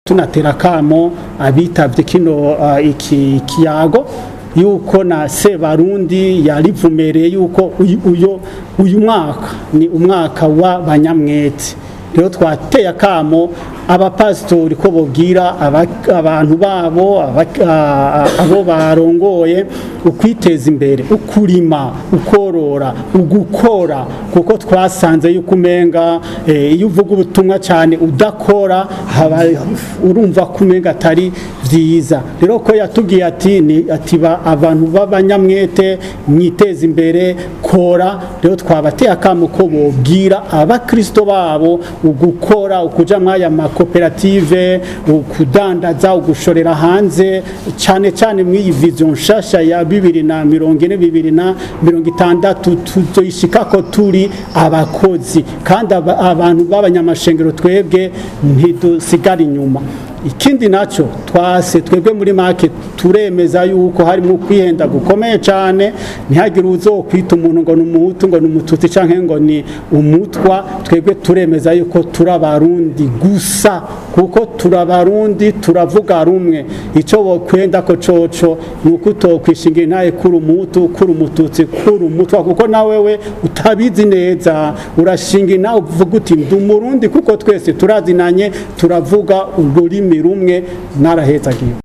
Tunatera akamo abitavye kino iki kiyago yuko na Sebarundi yarivumereye yuko uyu mwaka ni umwaka w'abanyamwete. Rero twateye akamo abapasitori ko bobwira abantu babo, abo barongoye, ukwiteza imbere, ukurima, ukorora, ugukora, kuko twasanze yuko umenga iyo uvuga ubutumwa cyane udakora haba urumva ko umenga atari vyiza. Rero ko yatubwiye ati ni ati abantu b'abanyamwete, mwiteze imbere, kora. Rero twabateye akamo ko bobwira abakristo babo ugukora, ukuja mwaya makoperative, ukudandaza, ugushorera hanze, cyane cyane mw'iyi vision nshasha ya 2040, 2060, tuzoyishikako turi abakozi kandi abantu b'abanyamashengero twebwe ntidusigara inyuma. Ikindi nacyo twase twebwe muri make turemeza yuko harimo kwihenda gukomeye cyane. Ntihagire uzokwita umuntu ngo ni Umuhutu, ngo ni Umututsi canke ngo ni Umutwa. Twebwe turemeza yuko turi Abarundi gusa, kuko turi Abarundi, turavuga rumwe. Icyo bokwenda ko coco ni uko utokwishingira intahe kuri Umuhutu, kuri Umututsi, kuri Umutwa, kuko nawe we utabizi neza urashinga intahe uvuga uti ndi Umurundi, kuko twese turazinanye, turavuga ururimi rumwe. Narahezagiwe.